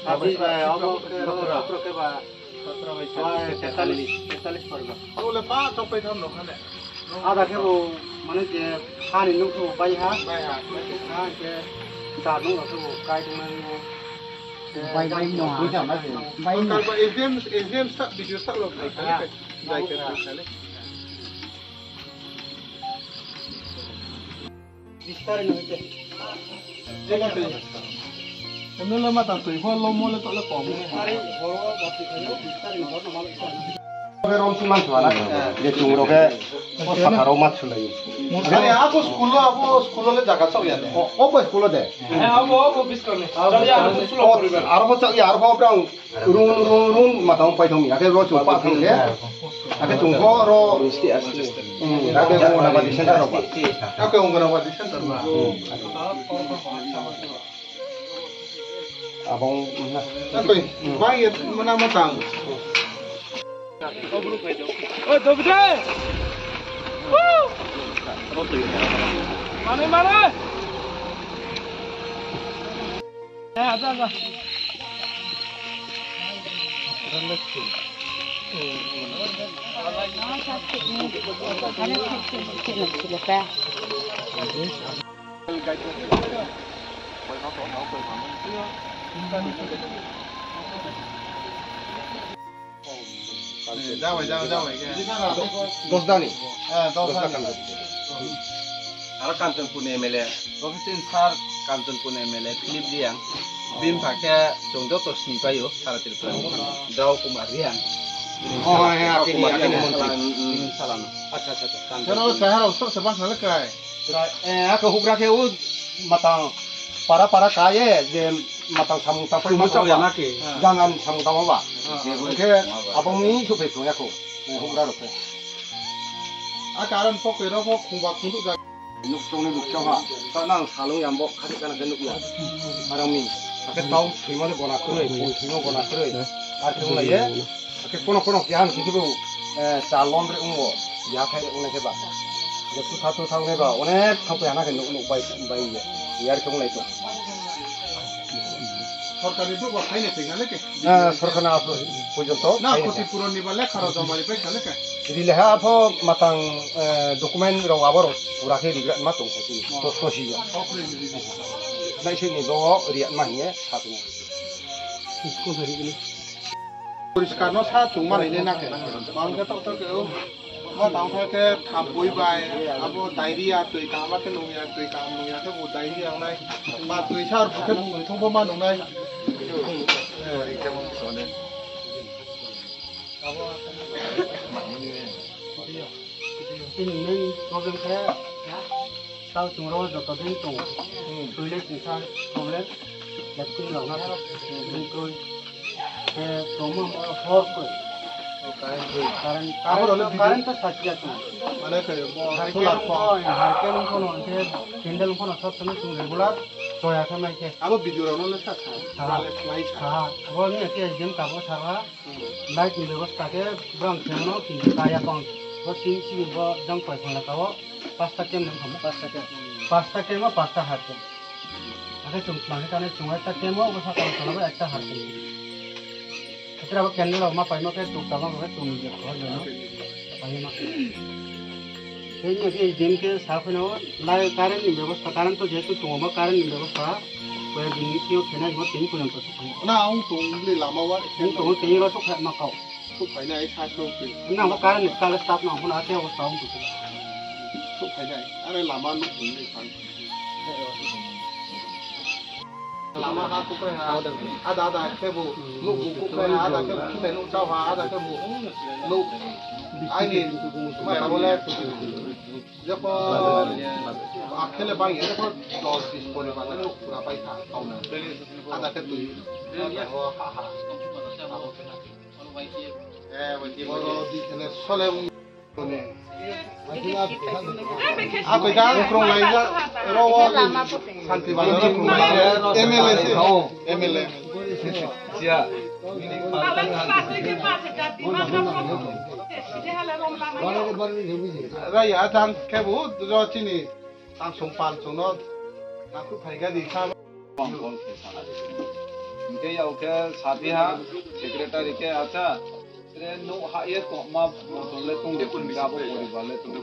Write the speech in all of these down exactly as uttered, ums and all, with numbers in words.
Sabis bai, obo khe, sotro khe ba, sotro bai, tetalis, tetalis porba. Ada khe bo, mane je, hani nukhu bai ha. Bai ha. Ha, je, da nukhu khe bo, kai tongmani bo. Bai, bai, no. Bai, no. Exam, exam sa, video sa lo, bai, bai, bai, bai. Bistar ni hoite. Emno le mata twi pho lo mo le to le kom. Bistar ni horo ba twi pho bistar ni horo no mal. Rom si man suana. Je chung ro ke o sakaro mat sulai. Ani abo school lo, abo school lo le jaga chok ya de. O, o ko school lo de. Eh, abo, abo bistar ni. Aro bo chok ya, aro bo brang. Run, run, run, matang pai thong ya, ke ro chung pa thong ya. Ake chung ko ro. Hmm, ake mo na ba di center ro ba. Ake mo na ba di center ba. Abang na. Ake, ba ye mana matang. Oi, dobde. Mane, mane. Dawai, dawai, dawai, dawai. Dos dani. Eh, dos dani. Aro Kanchanpur ni M L A, Professor Sir Kanchanpur ni M L A Philip Liang, bini pha khe chwng joto sini paio, Sara Tripura ni Drau Kumar Reang. Oh, hai, hai, Drau Kumar Reang. Salam, mm, mm, salam. Acha, acha, acha. Chalo, chahar usok se bang hale kai. Chira, eh, ako hubra khe u matang para, para kai, eh, je matang samung tang pai. Chuma chok ya na ki? Jangan samung tang ba. Ah, ah. Khe abang ni supai thung ya ko. Eh, hubra rok khe. A karon pok ero pok khungba khungdu ja. Nuk chongni nuk chongha. Ta nang salung yambo khati kana khe nuk ya. Arami. Ake tau thwimani gona kwrwi, pung thwimo gona kwrwi. Ar khe wnglaye. Ake kono kono khe ang khe bo, eh, cha lom re ungo. Ya khai re ungnai khe ba. Je tu thatu thang ne ba. Onek thang khe hana khe nuk nuk bai bai ya. Yar khe wnglaito. Sorkari bo ba khai ne thwina le khe. Ah, sorkar na apo pojjonto. Na khoti puron ni ba lekha rok joma ri pai kha lekha. Ri le ha pho matang, eh, document rok abo rok pura khe ri gra ma tong kho tini. Oh. To, to si ya. Nai se ni bo ri ma hiye sa tong. School hari ini. Poriskar no sa chung ma ri ne na khe. Bang khe tok tok khe o. Bo tang khe khe thapui bai, abo diarrhea twi kaham khe nungya, twi kaham nungya khe bo diarrhea wngnai. Ba twi sar bo khe bo muitu bo ma nungnai. Chini main problem khe tao chwng ro joto din tongo. Hmm. Toilet ni sa problem, latrine rok na twi. Khe tongma hor koi. Current, current, current to sakya tong. Mane khe bo solar ko. Harken kono khe candle kono sob sono chung regular choya khe mai khe. Abo video rok no le sa sa. Sa. Abo ni khe jim kabo sara. Light ni bebosta khe brang kheno kintu kaya bang. Bo tin simi bo jang koi khana kao pasta kem nang khamo. Pasta kem. Pasta kem o pasta harken. Ake chung tlang kane chung ekta kem o, bo sakang thala bo ekta harken. Etra bo candle rok ma paima khe tuk tama bo khe tung je khor jono. Paima. Tei ni khe din khe sa pheno lai current ni bebosta, current to jehetu tongo, bo current ni bebosta. Koi din ni khe khenai bo tini pojonto. Na ang tung ni lama wa. Ang tung tini ro sok ma kao. Sok phainai sa sok. Na bo current ni kale start na hona ate bo sound tu. Sok phainai. Are lama nuk tung ni phai. Lama ha kupai ha. Ada ada khe bo nuk bu kupai ha, ada khe bo kupai nuk chao ha, ada khe bo nuk. Aini ma tabo le. Jokon akhele bang ya jokon dos bis poribar nuk pura pai kha kauna. Ada khe twi. Ha ha. Eh, bo di khele sole. Ako jang krung lai ja, ro wo Santi Bazar krung lai ja, M L A se, M L A. Sia. Rai ya jang kebu jo chini. Tangsong pal chwngno nakhuk phaikha di sa. Bang bol khe sana di. Hingke yao khe sabiha secretary khe acha. Tre no ha ye to ma motom le tong de kun ga bo poribar le tong.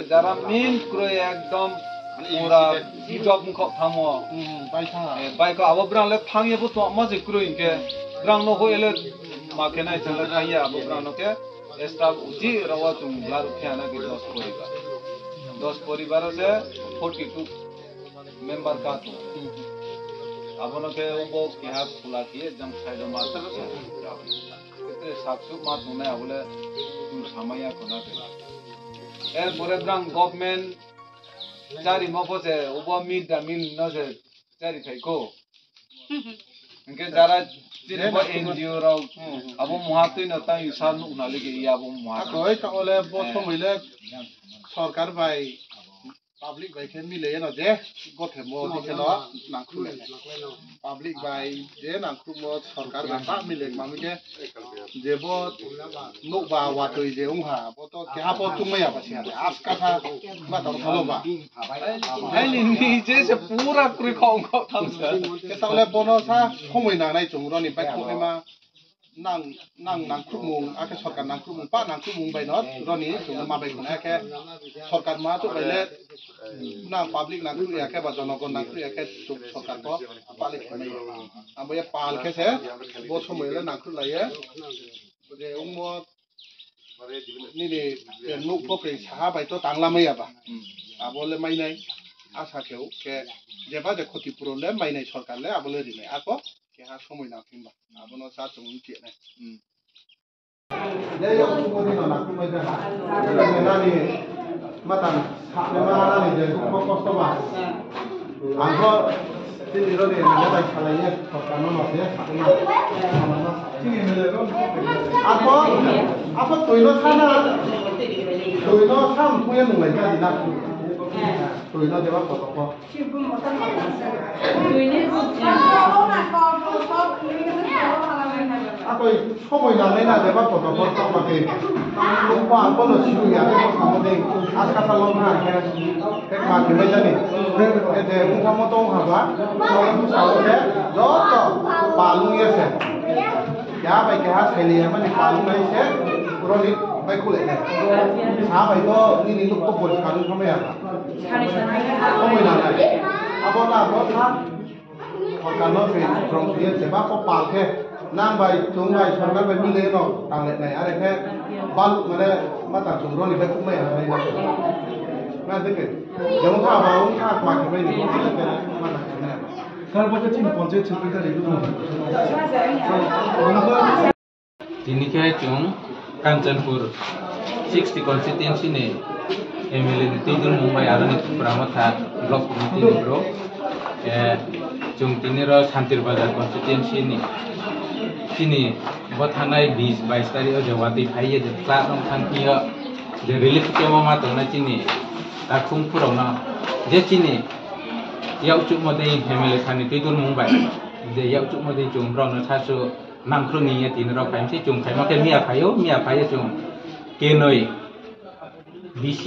Jara min kroi ekdom pura job khok thamo. Hmm, bai tha. Eh, bai ko abo brang le thang ye bo to ma je kroi hingke. Brang no ho ele ma khe nai chale thang ye abo brang no khe. Staff uji rawa chung laru khe ana ke dos poribar. Dos poribar se forty two member ka to. Abono ke ubo keha khula khe jang side ma. Kete saksu ma tunai abole chung samaya kona ke. Er pore brang government chari mo pose ubo mid da mil no se chari khai ko. Hingke jara chini bo N G O rok abo muha twi no tang sa nuk na ligi ya abo muha. Akoi ta ole bo somoi le sorkar bai public bai khe mile eno je gothe mo ni kheno nangkhu le. Public bai je nangkhu mo sorkar bai ta mile ma mi khe je bo nuk ba watwi je ung ha bo to keha bo chung maya ba sia. Aska sa ma ta thalo ba. Hai ni ni je se pura kri khong khong tham sa. Khe ta ole bono sa somoi nangnai chung roni bai khong ma. Nang, nang, nangkrukmung, akhe sorkar nangkrukmung, pa nangkrukmung bai no, roni, chwngno ma bai khuna, akhe sorkar ma to bai le, nang public nangkruk ya khe ba jonogon nangkruk ya khe chwng sorkar ko pali khe mai. Abo ya pal khe se, bo somoi le nangkruk lai ye, je ungmo, nini, eh, nuk pokri saha bai to tangla mai ya ba. Abo le mai nai, asa khe, khe, jeba je khoti puron le mai nai sorkar le, abo le ri nai, ako, keha somoi nang thim ba. Abono cha chwng wng khe nai. Hmm. Matang, sakne ma nani je kok kosto ba. Ang kho tini roni nang bai salai ye, kok kano no se sakne ma. Ako, ako twi no sana. Twi no sam kuya nung lai ka di na. Twi no deba koto ko. Akoi somoi nangnai na jeba koto koto ma khe. Nung pa ang kono sibu ya khe samo dei. Aska salong na khe. Khe ma khe mai jani. Khe je mungkha mo tong ha ba. Nung sa khe joto palung ye se. Ya bai khe ha sai le ya mani palung nai se. Roni bai khule. Sa bai ko nini nuk ko bol sa rung khamai ya. Somoi nangnai. Abo na abo sa. Sorkar no se from se jeba ko pal khe. Nang bai, chung bai, sorkar bai mile no tang le nai. Are khe bal mane ma tang chung roni bai kumai ha nai na. Na de ke. Jong kha ba ung kha ma khe bai ni. Ma tang khe nai. Kar bo ke chini panchayat secretary ko. Tini khe chwng Kanchanpur sixty constituency ni M L A ni twi dulmung bai aro ni Tipra Motha block committee ni bro. Eh, chwng tini ro Santir Bazar constituency ni chini bo thanai bis bais tarikh o je watwi phai ye je flat rok thang phiyo je relief camp o ma tongnai chini takhum phurok no je chini yak chukma tei M L A sani twi dulmung bai je yak chukma tei chwng borok no sasu nangkhruni ya tini rok phaimse chwng phaima khe miya phaio, miya phaio chwng kenoi B C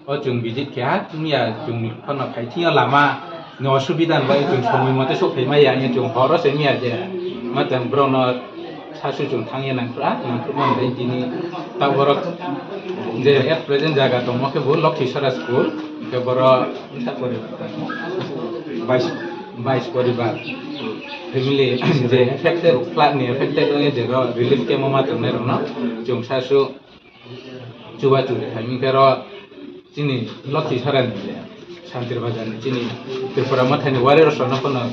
o chwng visit khe ha, miya chwng phano phai thio lama ni osubida ni bagwi chwng somoi mote sok phaima ya, ya chwng horo se miya je ma chwng borok no sasu chwng thangya nangkhra, nangkhra man dai tini ta borok je at present jaga tongma khe bo Lokhi Sara school, khe borok bais, bais poribar. Family je affected, flood ni affected wngya je ro relief camp o ma tongnai rok no chwng sasu chuba chubi khaiming khe ro chini Lokhi Sara ni je Santir Bazar ni chini Tripura Motha ni warriors rok no phano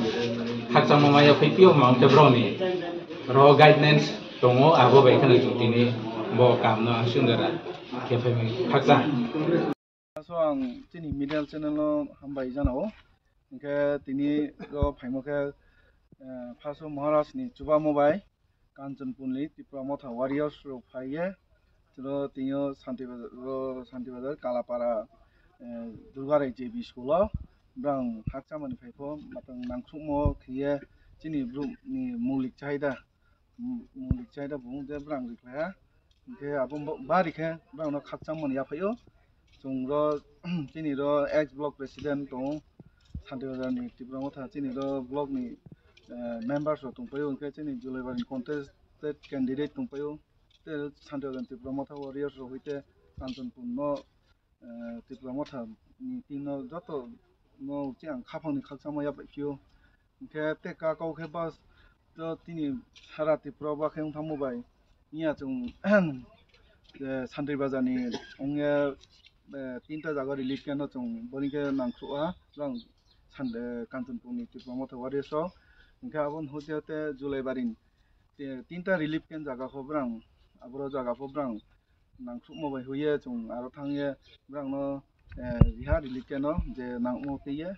khakchangma maya phai pio ma wngkhe borok ni ro guidelines tongo, abo bai kheno chwng tini bo kam no ang swngjara khe phaimani khakchang. So ang chini media channel no hambai janao. Hingke tini ro phaimo khe, eh, phaso Maharaj ni chubamo bai Kanchanpur ni Tipra Motha warriors rok phai ye Ro tini o Santi Bazar, ro Santi Bazar Kalapara, eh, Durgarai J B school o brang hakchamani phaikho, matang nangkhukmo khiye chini brum ni mulik chahida, mulik chahida bung je brang rikhlaiha. Hinkhe abo bari khe brang no khakchangmani yaphaio. Chwng ro chini ro ex block president tongo, Santi Bazar ni Tipra Motha, chini ro block ni, eh, members rok tongpaio, hinkhe chini Julaibari ni contested candidate tongpaio. Tei Santi Bazar ni Tipra Motha warriors rok hoite Kanchanpur no, eh, Tipra Motha ni team no joto no chini ang khaphang ni khakchangma yaphaio. Hinkhe tei kaka o khe bus to tini sara Tripura o bakhe wngthangmo bai. Iya chwng, eh, Santi Bazar ni wngya, eh, tinta jaga relief camp no chwng boni khe nangkhruha, jang San-, eh, Kanchanpur ni Tipra Motha warriors rok. Hinkhe abo ni hoite hoite Julaibari ni, eh, tinta relief camp jaga kho brang, aboro jaga kho brang nangkhukma bai huye chwng aro thangye brangno, eh, riha relief camp no je nangmo twiye.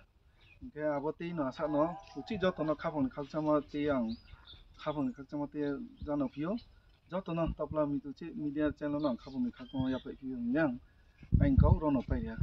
Hinkhe abo twi no asano uchi jotono khaphangni khakchangma twi ang khaphangni khakchangma twi jano phio. Jotono tapla mi-, uchi media channel no ang khaphangni khakchangma yaphai phio hinwi ang aini kok rono paiya.